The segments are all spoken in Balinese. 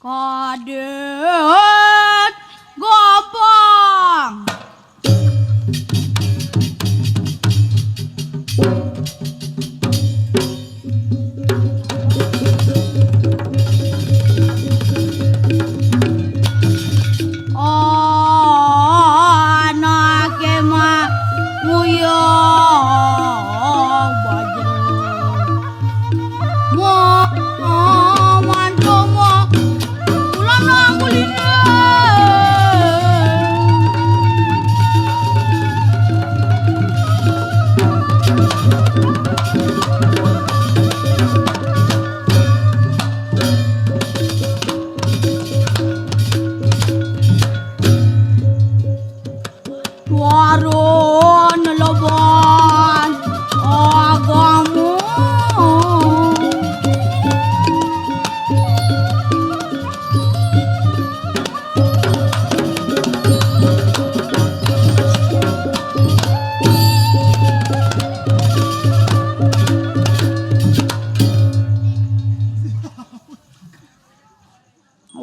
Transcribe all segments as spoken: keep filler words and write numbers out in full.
Kadét gobang. Anaké mah nguyang bajreng. Mo, mo, mandomo, kula nang kuliner. Warung Leban Agama.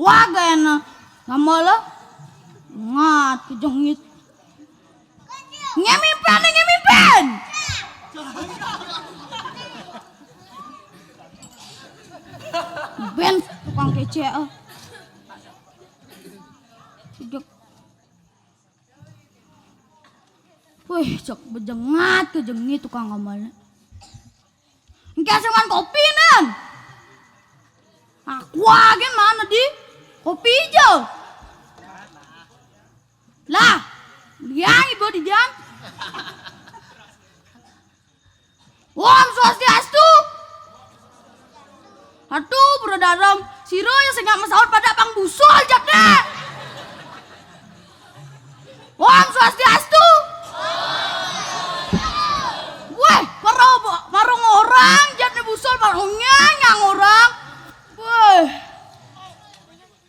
Wah, gana. Ngamala. Ngat kejengit. Ngemimpin, ngemimpin. Ben tukang kece, ah. Sejak. Wih, cek bejengat kejengit tukang ngamala. Engké sing maan kopi, nan. Aqua gén mana di? Kopi ijo. Lah, liang ibu di jam. Om Swastiastu. Aduh, Bro Darem, sira ya sing nggak masaut pada pang busul jatné. Om Swastiastu. Wéh, para ba-, marang orang jatné busul marang nyang orang. Wéh.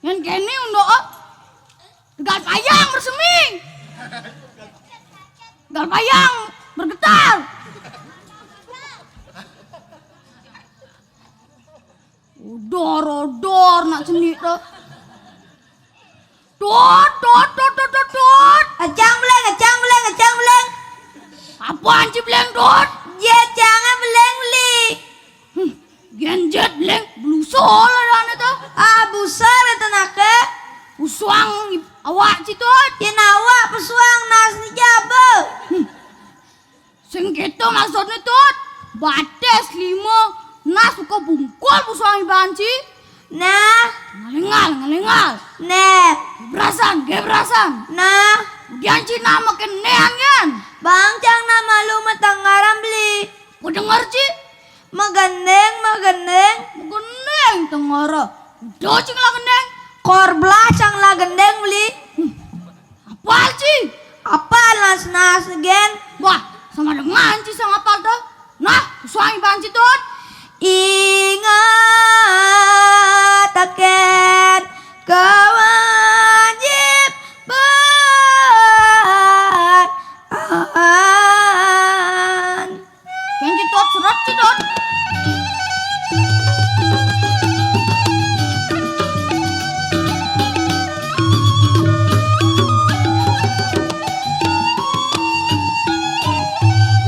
Yén kéné unduk, oh. Tegal payang bersemi. Tegal payang bergetar. Odor, odor, nak cenik to. Tut, tut, tut, tut, tut, tut. Acang beléng, acang beléng, acang beléng. Apaan sih beléng, Tut? Jé, acangé beléng, Beli. Hmm, genjet beléng, belusol adané to. Ah, busol éta naké. Pusuang awak ci, Tut. Yén awak pusuang nas ni jaba. Hmm. Sing kéto maksudné, Tut. Batis lima, nah suka bungkul pusuang iban ci. Nah. Ngalingal, ngalingal. Nah. Gebrasan, gebrasan. Nah. Udian ci nah makin néan kan. Bang cang nah malu matengaran Beli. Ku denger ci. Magendeng, magendeng. Magendeng tengara. Udah cing lah gendeng. Kor belah cang lah gendeng Beli. Hmm. Apal ci? Apal nas-nas gén. Wah, sama dengan ci sang apal to. Nah, suang iban ci, Tut. Ingat akan kewajiban. Kén ci, Tut, seret ci, Tut.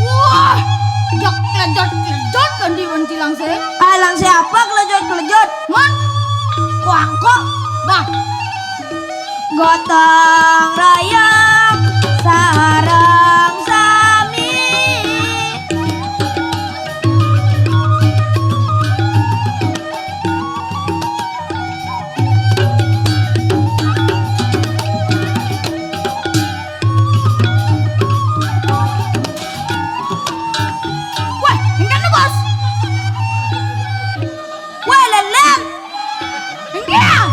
Wah, jak klejot-klejot kan di wanci langsé. Ah, langsé apa klejot-klejot? Man? Kuangkok. Bah, gotong royong sareng sami. Wah, enggak nih, Bos. Wah, lelem. Enggak.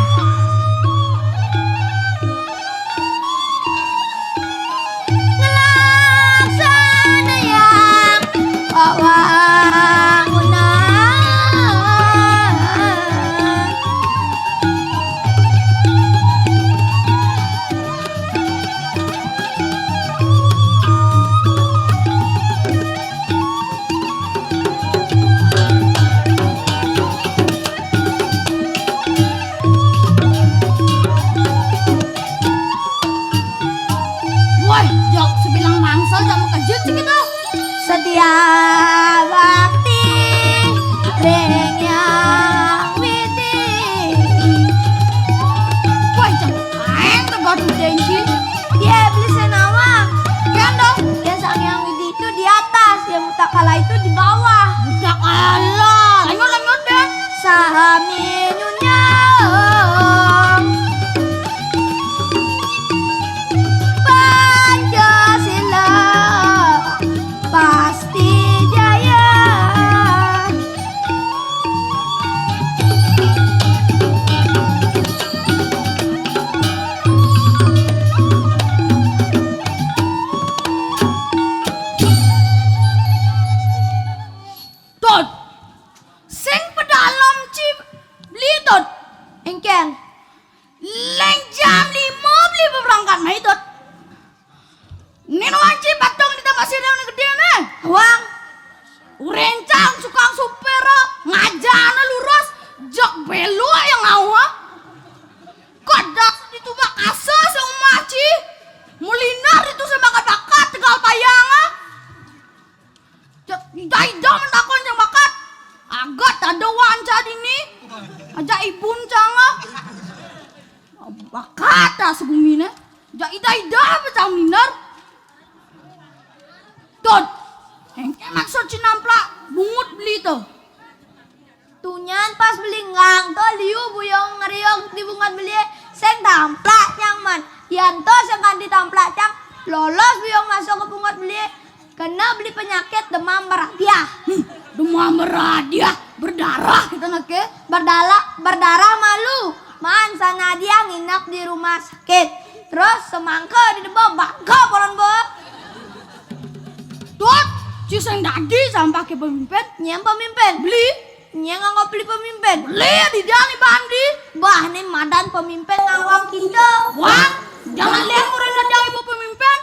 Jok sebilang mangsa jok makejut sik kéto. Setia bakti ring Hyang Widhi. Wah, jok aéng to batu dengki. Yé, Beli sing nawang. Kan dong. Yén Sang Hyang Widhi itu di atas, yén Mutakala itu di bawah. Mutakala. Lanjut, lanjut, deh. Sami nyunyung Pancasila pasti jaya. Tut, sing pedalem ci Beli, Tut. Éngkén. Leng jam lima Beli berangkat mai, Tut. Né wanci patung di Taman Sirih gedé né. Wang. Urencang sukang supir, ngajana lurus, jok belok yang ngawah. Kodak ditu bakasa seumah ci. Mulinar ditu sebakat-bakat tegal payang. Jok ida-ida mentakon jang bakat. Agat ada wanca dini. Aja ibun canga. Bakat dah seguminé. Jok ida-ida apa cang minar. Tut. Éngkén maksud ci namplak bungut Beli to. Tunyan pas Beli nggang to liu buyung ngeriuk di bungut Beli sing tamplak cang man. Yan to sing kanti tamplak cang lolos buyung masuk ke bungut Beli. Kena Beli penyakit demam berhadiah. Hmm, demam berhadiah, berdarah kita nak ke. Berdarah, berdarah malu. Man sana dia nginep di rumah sakit. Terus semangka di debo bangka polon bo. Tut, ci sing dadi sampah ke pemimpin. Nyén pemimpin? Beli. Nyén nganggo Beli pemimpin? Beli di dia ni bandi. Bah, ni madan pemimpin ngawang kita. Wah, jangan lihat orang ada ibu pemimpin.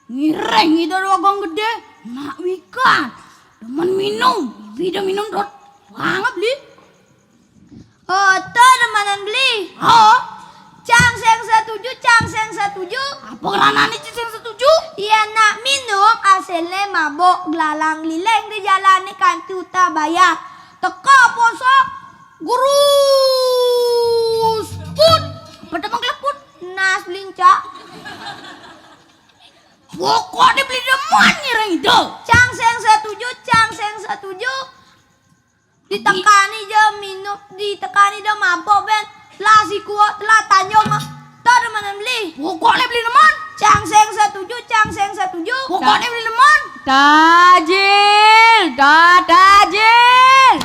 Ngiring ida dua gong gedé, nak wikan. Demen minum, ibi ida minum dot. Wah, Beli. Oh, to demenan Beli. Oh. Cang sing setuju, cang sing setuju. Apa ngeranan ci sing setuju? Iya nak minum, hasilné mabuk gelalang liling di jalané kanti uta bayar. Teka poso, gerus put. Apa demen keleput? Nas lincak. Pokokné Beli demen ngiring ida. Cang sing setuju, cang sing setuju. Ditekani ja minum, ditekani ja mabok ben. Lah si kuat, lah tanjung. To demenan Beli. Pokokné Beli demen. Cang sing setuju, cang sing setuju. Pokokné Beli demen. Tajil, da tajil.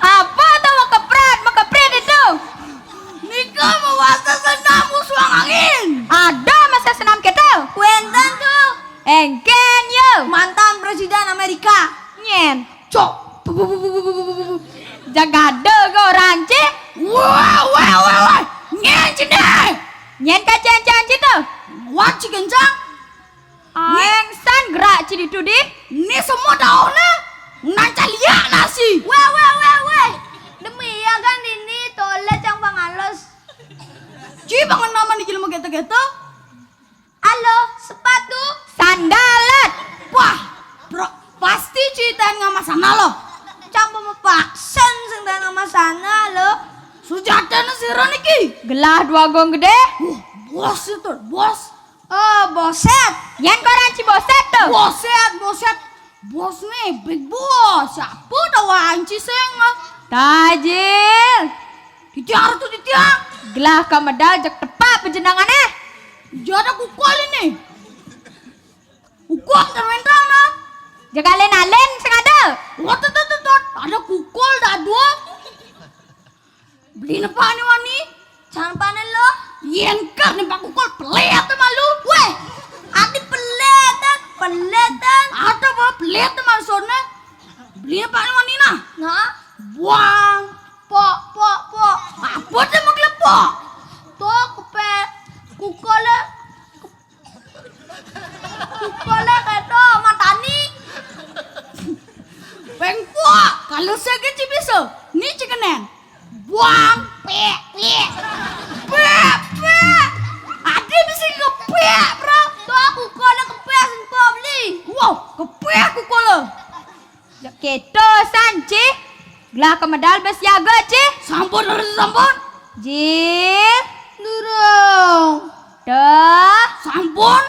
Apa to makeprat, makeprit itu? Nika mawasta senam musuang angin. Ada masa senam kita? Wénten tuh. Éngkén ya. Mantan Presiden Amerika. Nyén. Cok. Jagada go ranci. Wah, wah, wah, wah. Nyén cendé. Nyén kacéncang cita. Wah, ci kencang. Aéng san gerak ci ditu di. Ni semua daunnya. Nanca liak nasi. Wah, wah, wah, wah. Demi ya kan ini tolé cang pangalos. Ci bangun nama di jelema gete-gete. Alo, sepatu. Sandalat. Wah, pro, pasti cuitan ngamasana lo. Cang pemepaksen sing dan ngamasana lo. Sujatana sira niki. Gelah dua gong gedé. Wah, bos itu, bos. Oh, boset. Nyén koran ci boset to. Boset, boset. Bos né, big boss. Siapa dah wanci sing? Tajil. Titiang tuh titiang. Gelah ka medal jeg tepak pejenengan eh. Jada kukul ini. Ukul termental nah. Jeg alin-alin sing ada. Waduh, tuh, tuh, tuh. Ada kukul dah dua. Beli nepak né wani. Cang panen lo. Yén kar nepak kukul pelit malu. Wéh, adi pelitan, pelitan. Ada apa pelit maksudnya? Beli nepak né wani nah. Nah. Buang. Pok, pok, pok. Apa tuh mau kelepok? Etosan, Ci. Gelah ka medal besiaga, Ci. Sampun, sampun. Jil. Durung. Dah. Sampun.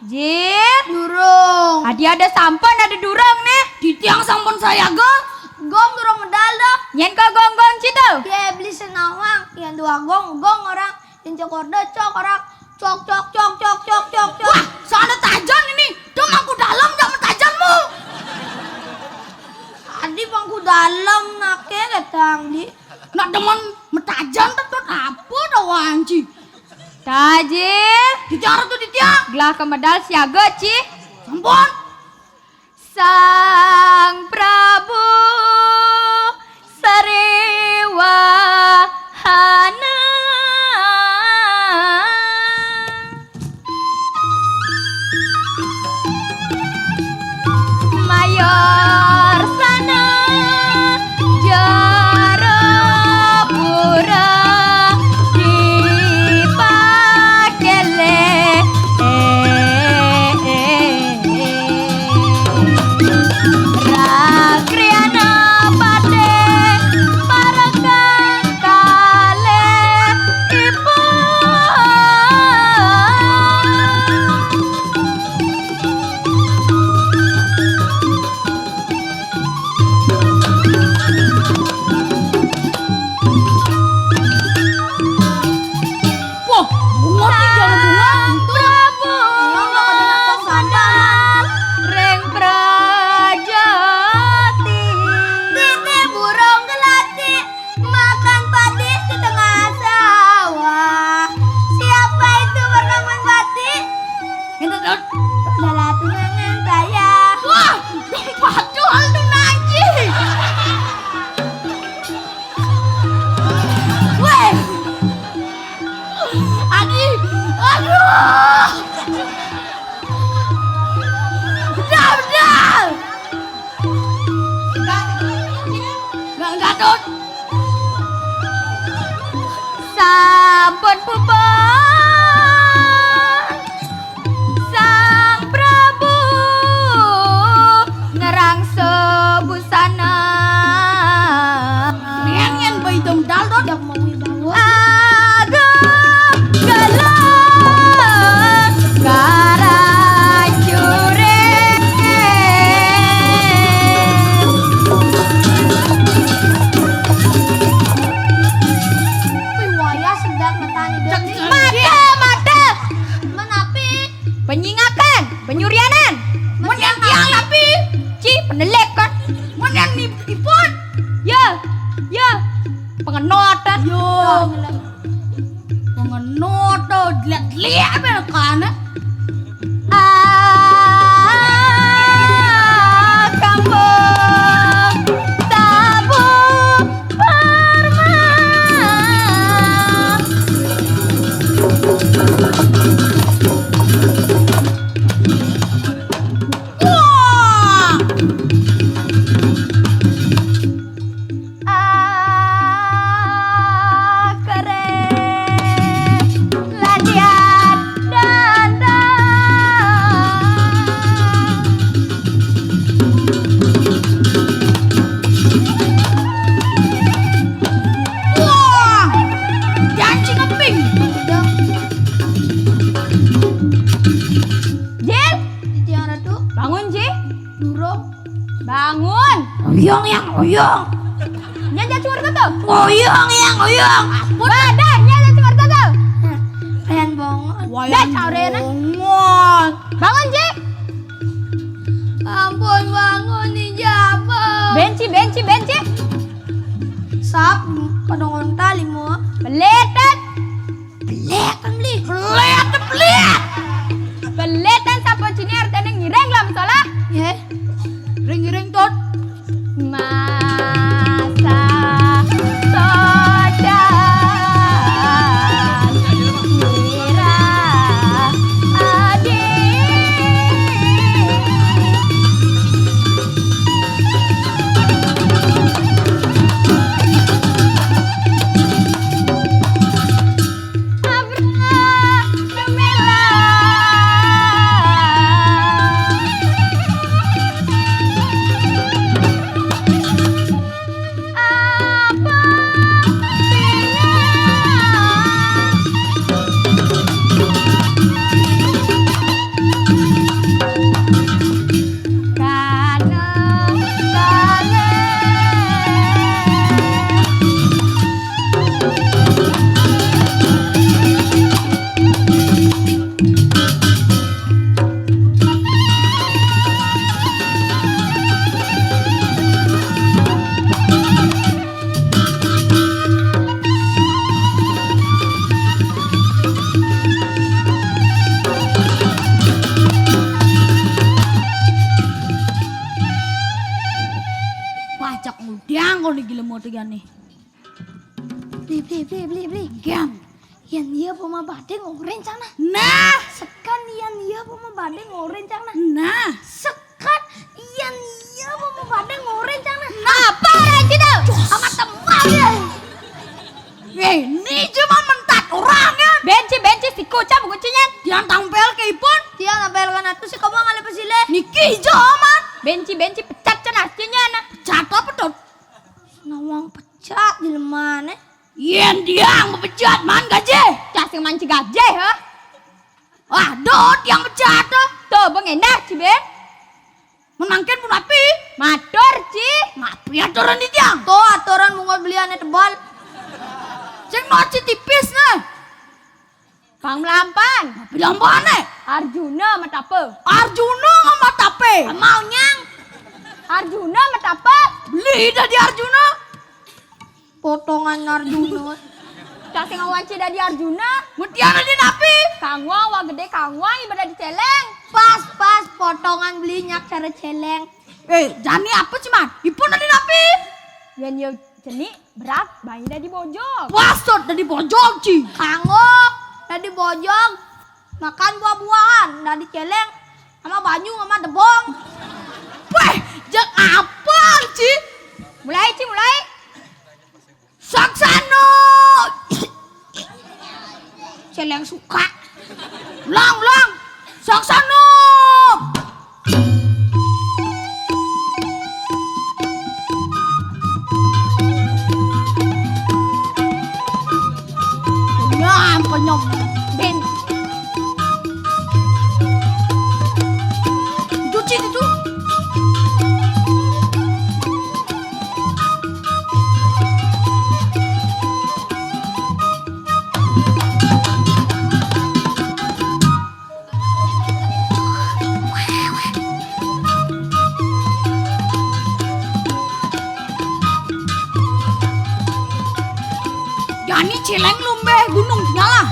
Jil. Durung. Adi ada sampun, ada durung nih. Titiang sampun sayaga. Gong durung medal dah. Nyén ka gong-gong, Ci, to? Ya, beli senawang. Yang dua gong, gong orang. Yang cokor dah, cok orang. Cok, cok, cok, cok, cok, cok, cok. Wah, sana tajan ini. Tuh mangku dalam, jangan tajanmu. Adi mangku dalam, nake ketang di. Nak demen metajan tetut apa dah, Wan, Ci? Tajil. Titiang Ratu, titiang. Gelah ka medal siaga, Ci. Sampun. Sang Prabu Sariwahana. Mayorsana jero pura dipakele. Rakriana patih parekan kalih ipun. Wah, bunga nih, jangan bunga. Prabu. Bunga nggak ada yang tahu sampah. Ring Prajati. Titi burung gelati makan padi di tengah sawah. Siapa itu bernama Pati? Itu, Dut. Adalah tunangan saya. Wah, dong pacul tuh, Naji. Weh. Adi, aduh. Udah, udah. Enggak, enggak, Dut. Sampun puput. Sang Prabu ngerangso busana. Yen, yen bayi dong dal, Dot. Yang mau wibawa. Agung gelut karajurit. Wih, wayah sedap matani, Dot. Mata, mata. Menapi? Penyingakan, penyurianan. Mun yang tiang tapi. Ci, penelik kan. Mun yang ni-, ipun. Ya, ya. Pengenotan. Yo. Pengenot tuh, dilihat-lihat apa kan? Ah, kampung Tabu Parma. Wah! Akere ladian dandang. Wah, janji ngeping. Jil. Titiang Ratu. Bangun, Ji. Durung. Bangun. Uyung yang uyung. Nyanya cemur tuh. Uyung yang uyung. Badan nyanya cemur tuh. Pengen bangun. Wayan. Dah, caurena. Bangun. Bangun, Ji. Ampun, bangun nih, Jabo. Benci, benci, benci. Sap, kadang onta lima. Beletet. Belétan, Bli. Belétan, belétan. Belétan sampun cini artine ngiring lah musola. Nggih. Ngiring, ngiring, Tut. Masa socan mirah adi. Mau tuh gini. Beli, beli, beli, beli, beli. Gam. Yan iya poma badeng oren cang nah. Nah. Sekan yan iya poma badeng oren cang nah. Nah. Sekan yan iya poma badeng oren cang nah. Nah. Apa orang kita? Sama teman ya. Eh, ini cuma mentat orang ya. Benci, benci, si kucap kucingnya. Dia tampil ke ipun. Dia tampil kan atuh si kamu ngalih pesile. Niki ijo amat. Benci, benci, pecat cenah cinya nah. Pecat apa tuh? Nawang pecat di lemane. Yen dia yang pecat man gaji. Cah sing manci gaji ha. Aduh, yang pecat tuh. Tuh, bang endah ci ben. Menangkin pun api. Matur ci. Ngapi aturan di tiang. Tuh aturan bunga beliannya tebal. Sing noci tipis nah. Pang melampan. Bilang bane. Arjuna matape. Arjuna matape. Mau nyang. Arjuna matape. Beli dah di Arjuna. Potongan Arjuna. Cak sing ngawanci dadi Arjuna. Mutiara di napi. Kangwang, wah gede kangwang, ibadah di celeng. Pas, pas, potongan beli nyak cara celeng. Eh, jani apa sih man? Ipun dadi napi. Yan yo ceni berat, bayi dadi bojog. Wasot dadi bojog ci. Kanggo dadi bojog. Makan buah-buahan dadi celeng sama banyu sama debong. Weh, jeng apa ci? Mulai ci, mulai. Saksana. Celeng suka. Ulang, ulang. Saksana. Kenyam, kenyam. Ben. Cuci itu. Jani celeng lumbe gunung segala.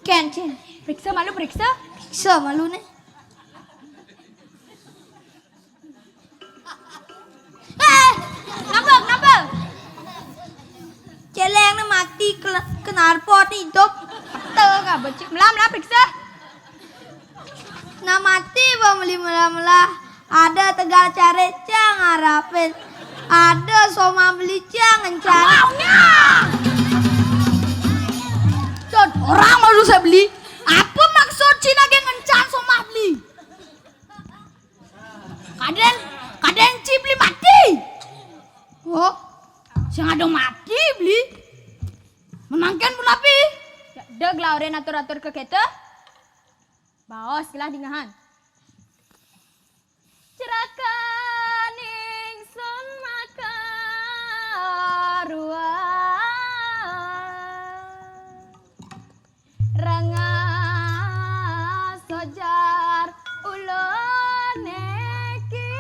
Kencing. Periksa malu, periksa. Periksa malu nih. Eh, kenapa, kenapa? Celeng nih mati, kenarpot nih hidup. Betul nggak becik? Melam, melam, periksa. Nah mati bang beli melah-melah. Ada tegal care cang ngarapin. Ada soma beli cang ngencan. Maunya. Cot, orang mau saya beli. Apa maksud Cina geng ngencan soma beli? Kadang, kadang ci beli mati. Oh, sing ada mati beli. Menangkan pun api. Ya, deg lah orang atur-atur ke kita. Baos gelah dingahan. Cerakaning sun maka ruang. Rengah sojar ulun niki.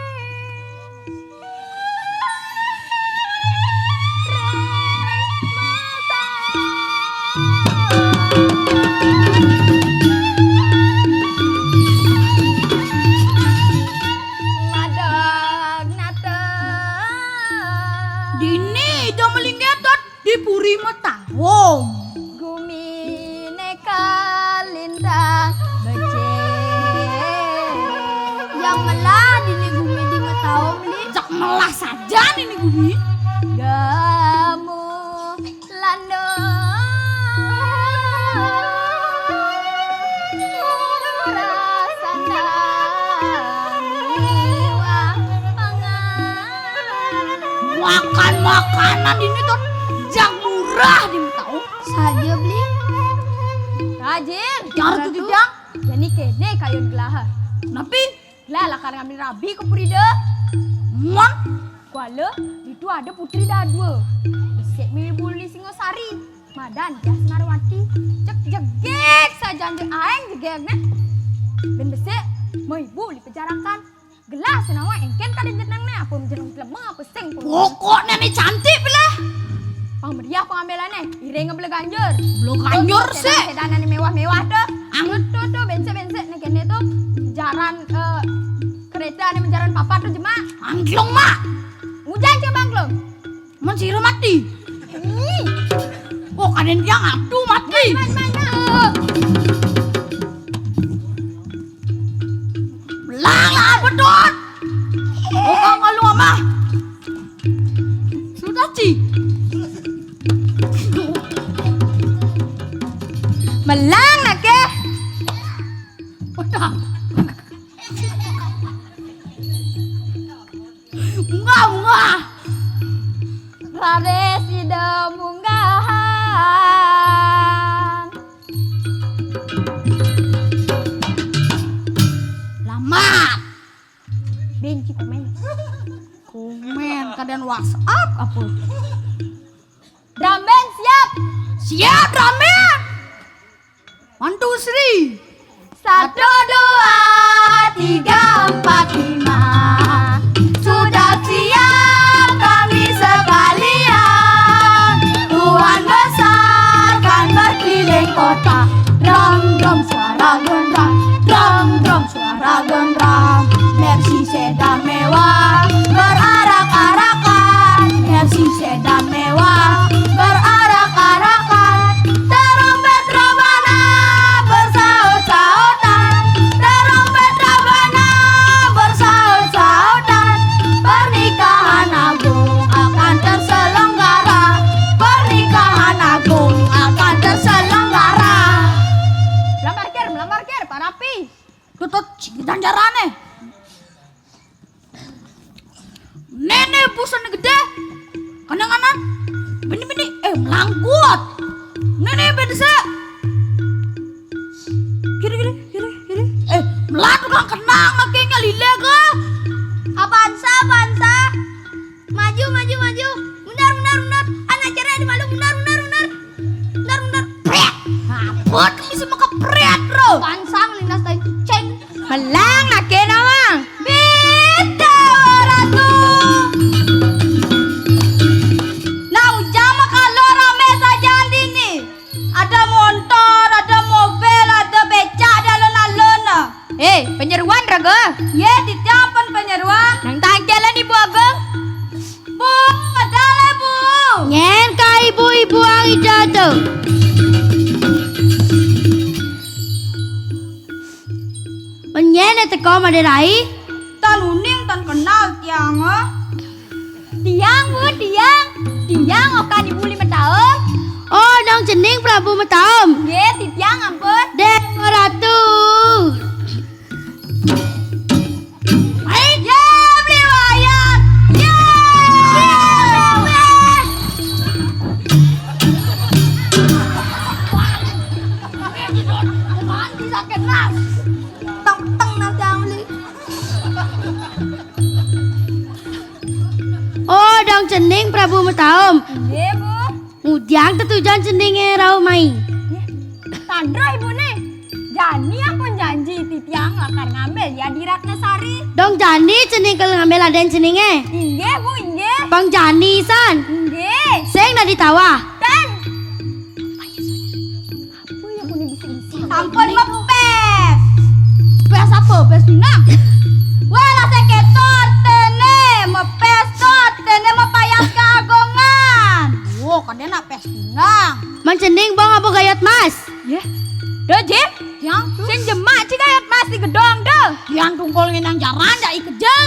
Ring mata. Madeg nata. Dini ida melinggat di puri Mataung. Gumine kalintang becik. Yang melah dini gumi di Mataung, Li. Jak melah saja nini gumi. Gemu landung. Rasana miwah pangan. Makan makanan ini tuh yang murah di Mataung. Saja beli. Tajir. Jangan tuh gidang. Jadi kene kayun gelaha. Napi? Lah lakar ngambil rabi ke purida. Mon. Kuala, itu ada putri dadua. Besik miwi buli Singosari. Madan dia Senarwati. Cek jegek saja anjir aeng jegek nah. Ben besik, mau ibu dipejarakan. Gelah sing nawang, éngkén kadén jenengné, apa jeneng jlema, apa sing pokokné né cantik bilih. Pang meriah pangambilané, iring bela ganjur. Bela ganjur sik. Sédan-sédanan mewah-mewah to. Ang- Tuh, tuh, tuh, bénsik-bénsik né kéné to. Jaran, eh, kereta né menjaran papat to jemak. Angklung, Mak. Ujan coba angklung. Mun sira mati. Ih. Oh, kadén tiang atuh mati. Man, man, man. Belang lah, bedot. Oh, kang malu amah. Sudah, Ci. Melang nak ke? Udah. Munggah, munggah. Raris ida munggahan. Lamat. Benci komen. Komen, kadén WhatsApp apa? Drum band siap. Siap, drum band. One, two, three. Satu, dua, tiga, empat, lima. Sudah siap kami sekalian. Tuan besar kan berkeliling kota. Drum, drum, suara gendang. Drum, drum, suara gendang. Mercy sedan mewah berarak-arakan. Mercy sedan mewah berarak-arakan. Terompet rebana bersaut-sautan. Terompet rebana bersaut-sautan. Pernikahan agung akan terselenggara. Pernikahan agung akan terselenggara. Melambar kir, melambar kir, parapi. Tutut, sing janjarané. Néné busan gedé. Kananganan. Bini-bini. Eh, melangkut. Néné bedese. Kiri, kiri, kiri, kiri. Eh, melah tukang kenang, maké ngalilé ke. Apaan sa, apaan sa? Maju, maju, maju. Mundur, mundur, mundur. Anak cerai di malu, mundur, mundur, mundur. Mundur, mundur. Priat. Abot bisa maka priat, bro. Pansang lintas tai ceng. Melang nak ke nawang. Beda ratu. Nah, ujang mah kalau ramé sajan dini. Ada montor, ada mobil, ada becak di alun-alun. Eh, penyeruan raga. Ye, titiang pun penyeruan. Nang tangkelan Ibu Agung. Bu, ada le, Bu. Nyén ka ibu-ibu ang ida tu. Nyén teko Madé Rai? Tan uning, tan kenal tiang, ah. Tiang, Bu, tiang. Tiang okan Ibu Lima Taun. Oh, dong cening Prabu Mataun. Nggih, titiang ampun. Déwa Ratu. Hai, ya, beli wayang. Ya. Tong, tong, nang tiang beli. Oh, dong cening Prabu Mataun. Nggih, Bu. Ngudiang tetujon ceningé rauh mai. Nggih. Tandra ibuné. Jani ampun janji titiang lakar ngambil yadi Ratnasari. Dong jani cening kal ngambil adén ceningé. Inggih, Bu, inggih. Pang jani san. Inggih. Sing dadi tawah. Ten. Apa ya, punya bisik-bisik? Ampun mepes. Pes apa? Pes pinang. Wah, lah seketor tene, mepes tot tene, mepayas keagongan. Wo, kadén nak pes pinang. Man cening bong apa gayat mas? Ya. Dah, Jim. Yang sing jemak ci gayat mas di gedong dah. Yang tungkol ngenang jaran dak ikejel.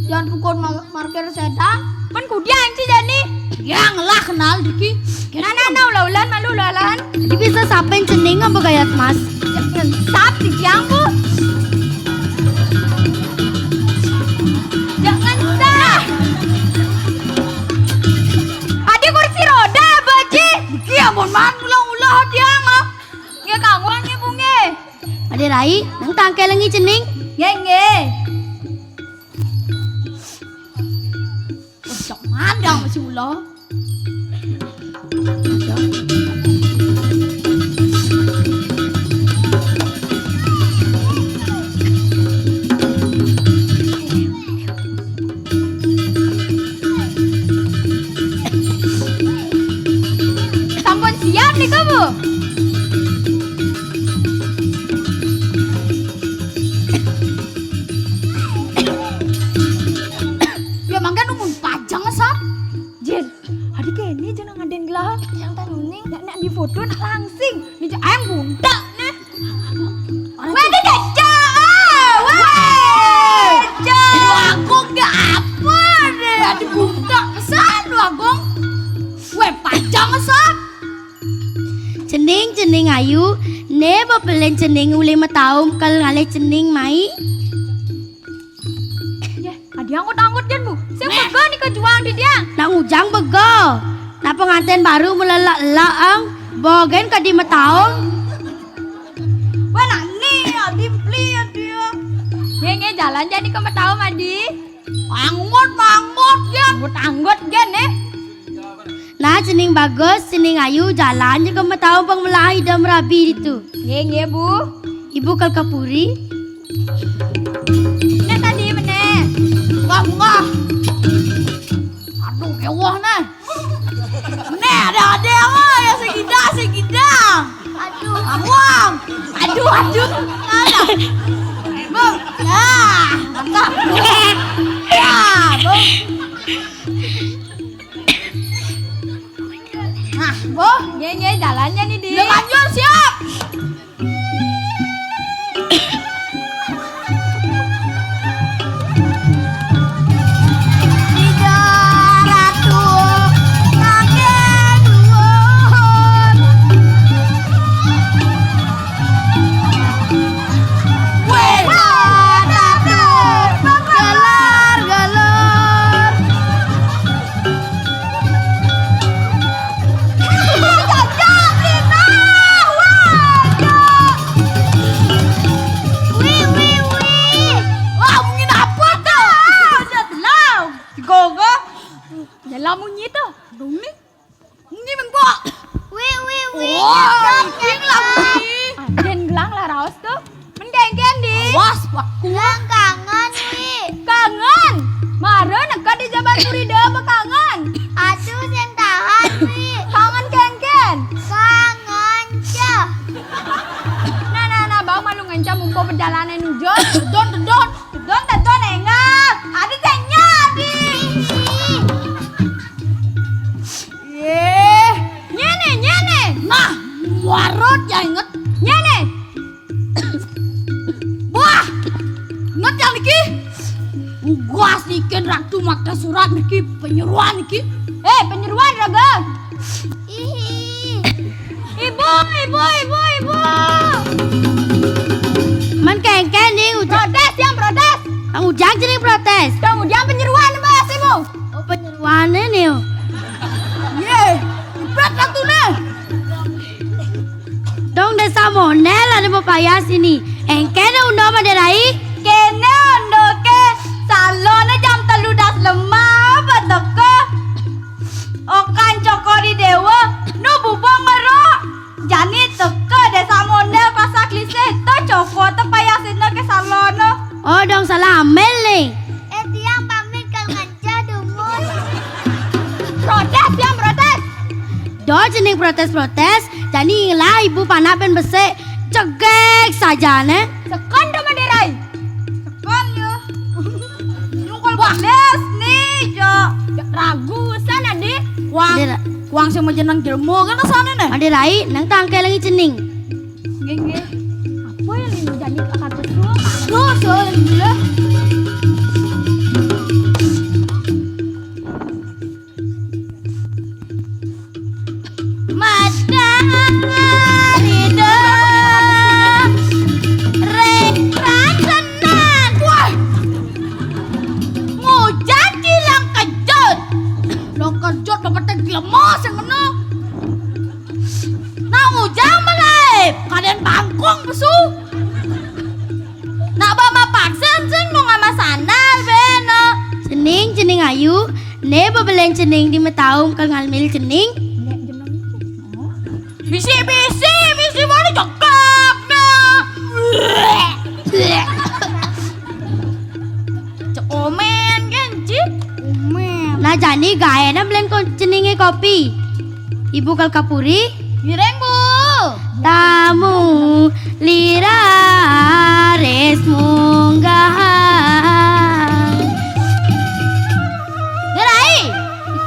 Jangan pukul ma-, markir setan. Pun kudian ci jani. Yang lah kenal diki. Nah, nah, nah, ulah-ulah, malu ulah-ulah. Jadi bisa sapin cening apa gayat mas? Jangan sap di tiang, Bu. Jangan sah. Ada kursi roda, Bu Haji. Diki ampun man, ulah-ulah tiang, ah. Ya, kawan ya, Bu, nggih. Ada Rai, nang tangke lengi cening. Nggih, nggih. Cok mandang masih ulo. Ya mangga nunggu pajang, Sap. Jin, adi kéné jeneng adén gelah. Yang tanuning. Nek, nek di foto nak langsing. Ini aja ayang buntak nih. Wéh, di kaca. Ah, wéh. Kaca. Wagung gak apa deh. Adi buntak pesan wagung. Wéh, pajang, Sap. Cening, cening ayu, né bebelen cening uli mataum kal ngalih cening mai. Yéh, adi anggut-anggut jén, Bu. Sing bega nika juang di dia. Nang ujang bega. Nah, pengantén baru melelak-elak ang. Bogen kadi mataum. Wah, nani, adi beli, adi. Nggih, nggih, jalan jani ka mataum, adi. Anggut, anggut, ya. Anggut-anggut, gen, eh. Nah, cening bagus, cening ayu, jalan ja ka mataum pang melah ida merabi ditu. Nggih, nggih, Bu. Ibu kal ka puri. Né tadi mené. Wah, wah. Aduh, kewah né. Né, ada-ada, wah, ya segida, segida. Aduh. Amuang. Aduh, aduh. Ada. Bung. Ya, mantap. Ya, Bung. Nah, Bu. Nggih, nggih, jalannya nih, Di. Ya, lanjut, siap. Ida Ratu Kakek Duwur. Wéh, Ratu gelar-gelar. Wih, wih, wih. Wah, mungkin apa tuh? Udah telau. Gogo. Dalam munyi tuh. Dong nih. Munyi mengkok. Wih, wih, wih. Wah, nyedot, anjing lah nyedot. Munyi. Anjing gelang lah raos tuh. Mendengken, Di. Awas, Pak. Bangkangan, Wi. Kangen. Mara neka di Jaban Puri da bekangen. Aduh, sing tahan, Wi. Kangen kenken. Kangen cah. Nah, nah, nah, bau malu ngencam umpo perjalanan ujon. Tedon, tedon. Tedon, tedon, enggak. Adi tanya, Adi. Yeh. Nyene, nyene. Nah, muarot ya inget. Nyene. Wah, inget yang niki? Tugas niki Ratu Mata Surat niki penyeruan niki. Eh, penyeruan raga. Ihi. Ibu, ibu, ibu, ibu. Man kengken nih, uja-, protes, yang protes. Kang Ujang jadi protes. Kang Ujang penyeruan, Mbak Asimu. Oh, penyeruan nih. Ye, ibet Ratu nih. Dong desa monel ada mau payas ini. Engke ada undang Maderai. Kene unduke salone jam telu das lemah apa teko. Okan cokori dewa nu bubong ngero. Jani teko desa monel pasak lisih to coko te payasina ke salone. Oh, dong salah amel nih. Eh, tiang pamit kang Manca dumun. Protes, tiang protes. Do cening protes-protes, jani lah ibu panak ben besik, cegek saja ne. Sekon do Maderai. Sekon yo. Nyungkul protes nih, Jo. Ragu sana, Di. Wang, Maderai. Wang sing majeneng jelmo kan sana ne. Maderai, nang tangke lagi cening. Nggih, nggih. Apa yang ini jadi akan betul? Tuh, soal gula. Matahari dong, rek rasenan. Wah, ngujan di lang kejut. Lang kejut, lang kejut, lemos yang kena. Nang ujang malaib, kadén bangkong pesu. Nak ba mapaksa sing nung ama sandal bena. Cening, cening ayu, né bebelen cening di metaum kal ngalmil cening. Bisi-bisi, bisi mana cekap na. Cek omen kan, Ci? Omen. Nah, jani gaéna belen ko-, ceningé kopi. Ibu kal kapuri. Ngiring, Bu. Tamu liraris munggah. Gerai.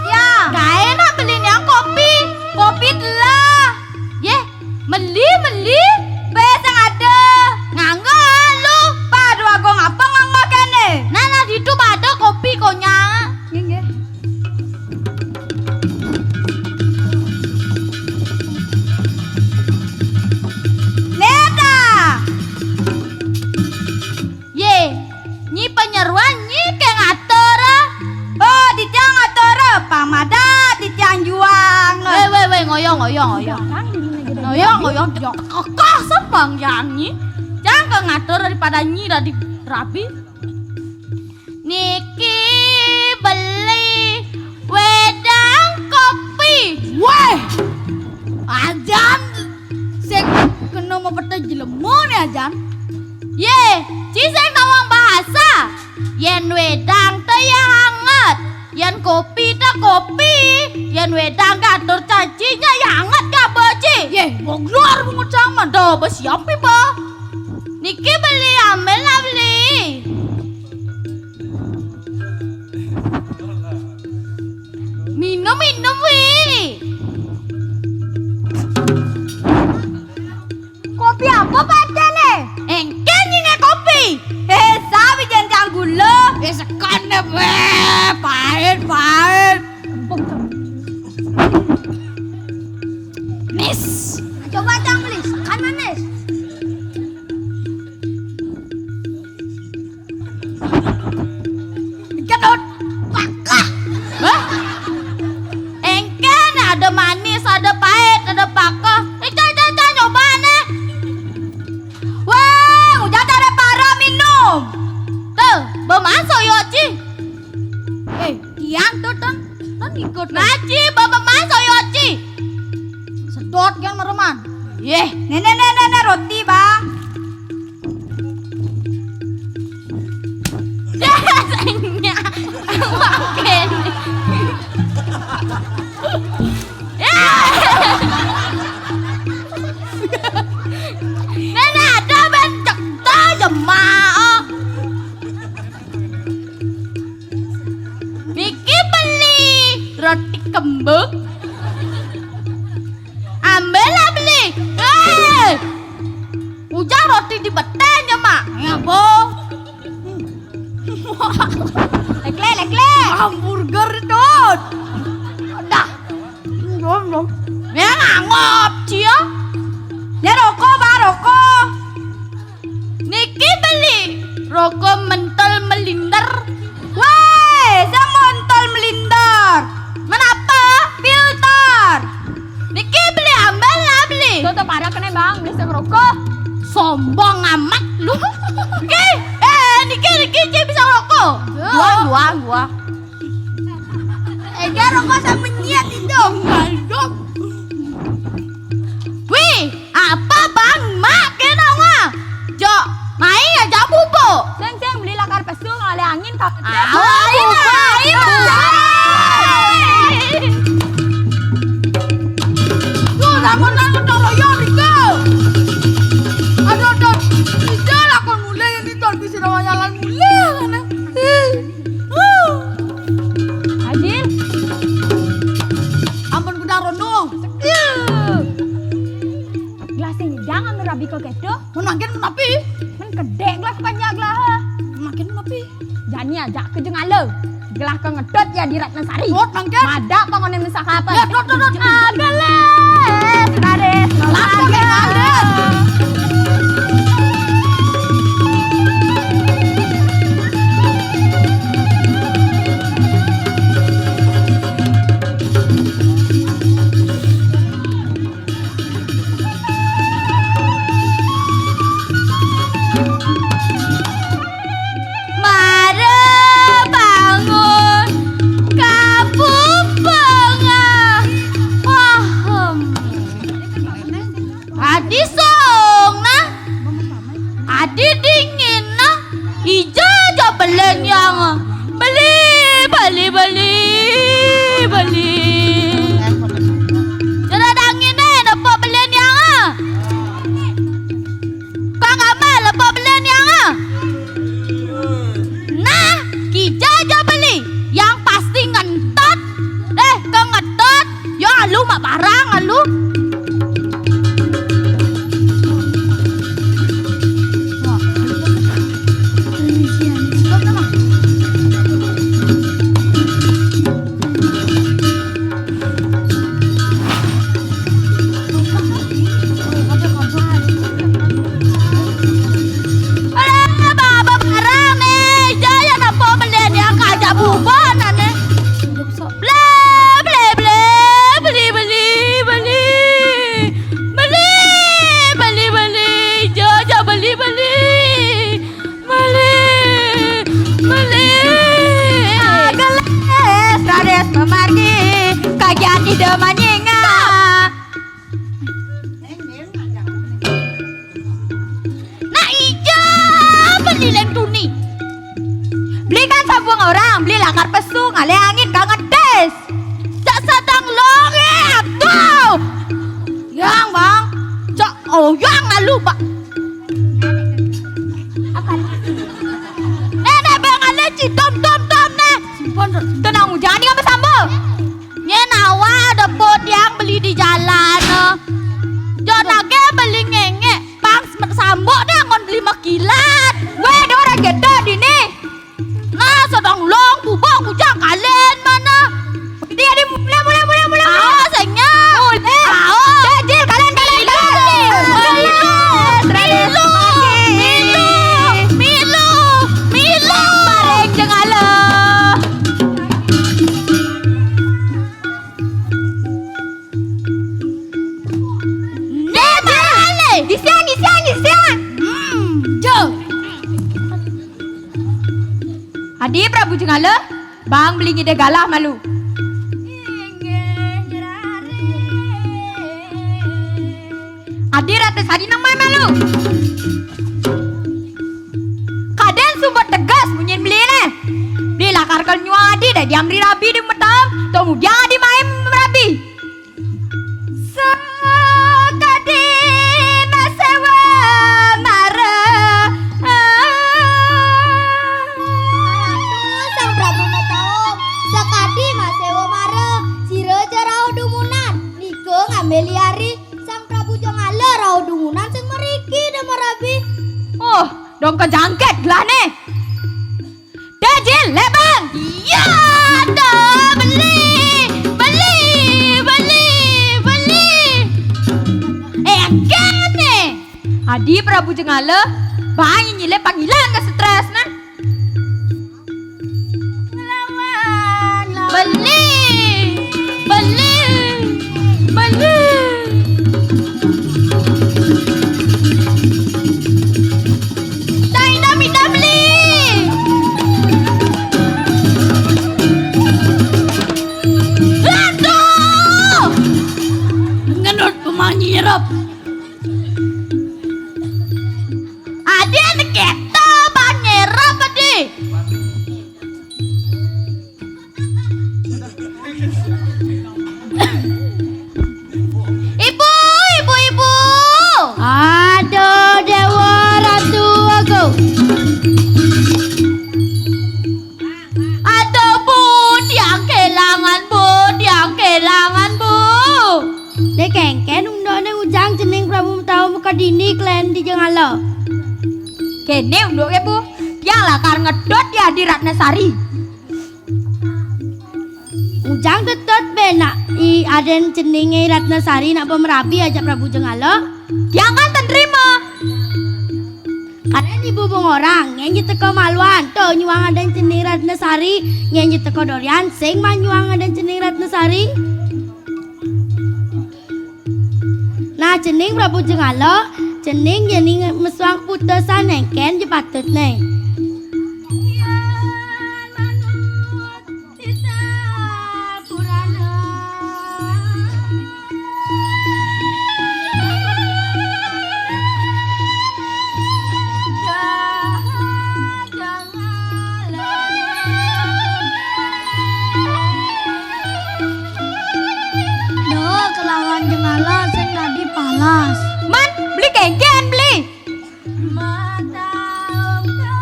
Iya. Kae nak beli niang kopi. Kopi telah. Yeh, meli, meli. Pe sing ada. Nganggo lu. Padu aku ngapa nganggo kene? Nah, nah, ditu pada kopi konya. Nggih, nggih. Neta. Ye, nyi penyeruan nyi ke ngatur. Oh, titiang ngatur, pamada titiang juang. Weh, weh, weh, ngoyong, ngoyong, ngoyong. Ngoyong, ngoyong, jok. Kokoh sepang yang nyi. Jangan ke ngatur daripada nyi dadi rabi. Niki beli wedang kopi. Weh, ajan sing kena mepete jelema ne ajan. Ye, ci sing nawang bahasa. Yen wedang te ya hangat, yen kopi te kopi, yen wedang gatur cacinya ya hangat gaba ci. Ye, boglor bungut saman. Do besiapi ba. Niki beli ambil lah beli. Minum, minum, wi. Kopi apa pacene? Engke nyinge kopi. Eh, sawi jan cang gula. Eh, sekane, weh, pahit, pahit. Nis. Coba cang beli, sekan manis. Kedut pakah. Hah? Engken ada manis, ada pahit, ada pakah. Eh, cai, cai, cai, nyoba ne. Wah, udah ada para minum. Tuh, bemasuk yo, Ci. Eh, tiang tuh, Ton. Ton ikut, Ton. Ngaji, bemasuk yo, Ci. Sedot kan mereman. Yeh, nenek, nenek, nenek, roti, Bang. Dah, senya. Makin. Ya. Nenek ada ben cek ta jemaah. Niki beli roti kembung. Ambil lah beli. Eh. Ujang roti di beteng ya, Mak. Ya, bo. Lekle, lekle. Hamburger, Dot. Dah. Belum, belum. Ya, ngangop, Cia. Ya, rokok, Bang, rokok. Niki beli rokok mentol melinder. Woi, semontol melinder. Menapa? Filter. Niki beli ambil lah beli. Tuh, tuh, para kene, Bang, beli sing rokok. Sombong amat lu. Oke, eh, niki, niki, Ci bisa rokok. Tuh. Dua, dua, dua. Ega rokok sama nyiat itu. Mantap. Wih, apa Bang Mak kena wah? Jok, main aja bubuk. Sing, sing, beli lakar pesu ngalih angin kak. Ah, ayo, ayo, ayo. Tuh, lakon, lakon, toro yo, Rika. Aduh, aduh. Ija lakon mulai ini, Ton, bisa nama jalan mulai, mana? Adil. Ampun, kuda rono. Sekiu. Gelas sing jangan rabi kok kedo. Mun mangkin mun api? Men kedek gelas panjang gelas. Mangkin mun api? Jani aja ke jengala. Gelah ke ngedot ya di Ratnasari. Dot mangkin. Mada pangone mesah apa? Ya, dot, dot, dot. Ageles, laris, lapor ke laris. Mara bangun kapupengah. Wah. mak parang lalu. Alah, baba barang ne, jaya napa beli yang kajak buban ane. Beli, beli, beli, beli, beli, beli. Beli, beli, beli, jaya beli, beli. Beli, beli. Agelis raris mamargi, kagiat ida manyingak. Nak ija beli lem tuni. Beli kan sabung orang, beli lakar pesu, ngalih angin kang ngedes. Cak sadang longe atuh. Yang, Bang. Cak oyang lalu, Pak. Nenek Bang ale citom tom tom ne. Simpon, tenang, jangan apa sambel. Nyen awak ada pot yang beli di jalan. Jon age beli ngengek, pang sambok deh ngon beli makilat. Weh, ada orang gedek di ni. Nah, sedang long bubuk bujang kalen mana? Dia di mulai, mulai, mulai, mulai. Awas, senya. Mulai. Awas. Dajil, kalen, kalen, kalen. Milu, milu, milu, milu. Mareng jengala. Nih, balik. Disian, disian, disian. Hmm, jo. Adi Prabu Jenggala, bang beli ngide galah malu. Adi Ratna Sari nang mai malu. Kaden sumber tegas munyin beli ne. Beli lakar kel nyuang adi dadi amri rabi di metam, to mudiang adi mai merabi. Sakadi masewa mara. Ratu Sang Prabu Mataung, sakadi masewa mara, sira ja rauh dumunan, nika ngambil liari, Sang Prabu Jangala rauh dumunan sing meriki da marabi. Oh, dong kejangkit gelah ne. Dajil, lebang. Iya, dah beli, beli, beli, beli. Eh, kene. Adi Prabu Jengala, bang nyile panggilan ke stres nah. Beli, beli, beli. Dah, dah, dah beli. Aduh! Ngenut pemanyi nyerap. Adi anak kita bang nyerap adi. Ibu, ibu, ibu. Aduh, Dewa Ratu aku. Aduh, Bu, tiang kelangan, Bu, tiang kelangan, Bu. Dek kengken undok ne ujang cening Prabu Mataung muka dini kelen di jengala. Kene undok ke, Bu. Tiang lakar ngedot ya di Ratna Sari. Ujang tetot be nak i aden cening i Ratna Sari nak pemerabi ajak Prabu Jengala. Tiang kan terima. Karen ibu bung orang, ngen je teka maluan, to nyuang aden cening Ratna Sari, ngen je teka dorian, sing mah nyuang aden cening Ratna Sari. Nah, cening Prabu Jengala, cening jeni mesuang keputusan nengken je patut ne. Duh, kelawan Jengala sing dadi palas. Man, beli kengken, beli. Mataum ka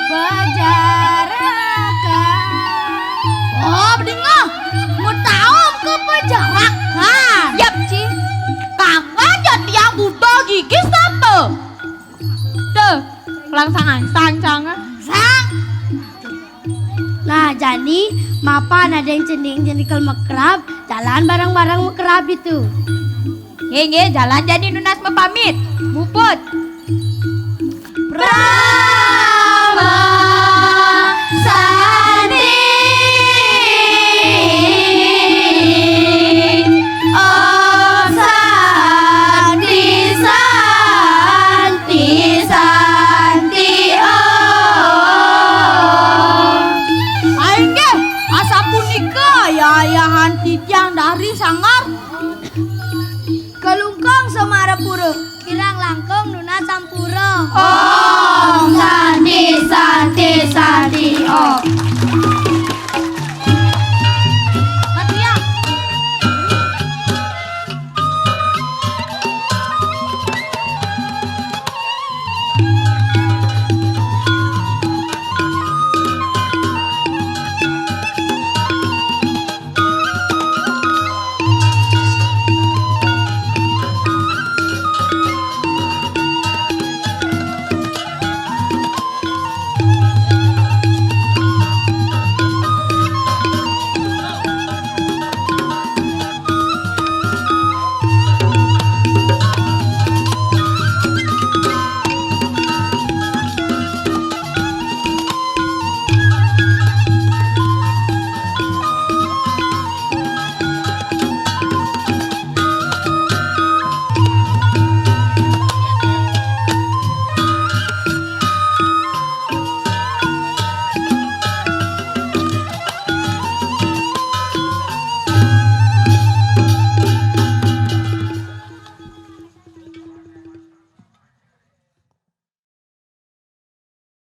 bajarakan. Oh, bedingah. Mataum Jerakan. Yap, Ci. Kanggo jadiang Buddha gigis apa? Tuh, langsang-angsang canga. Sang. Nah, jani mapan ada yang cening jadi kalau mekerab, jalan bareng-bareng mekerab itu. Nggih, nggih, jalan jani nunas mapamit. Muput. Brahma Santi. Oh, Santi, Santi, Santi, oh. Inggih, asapunika yayahan titiang dari sanggar Kelungkung Semarapura, kirang langkung nunas sampura. Om Santi, Santi, Santi, Om.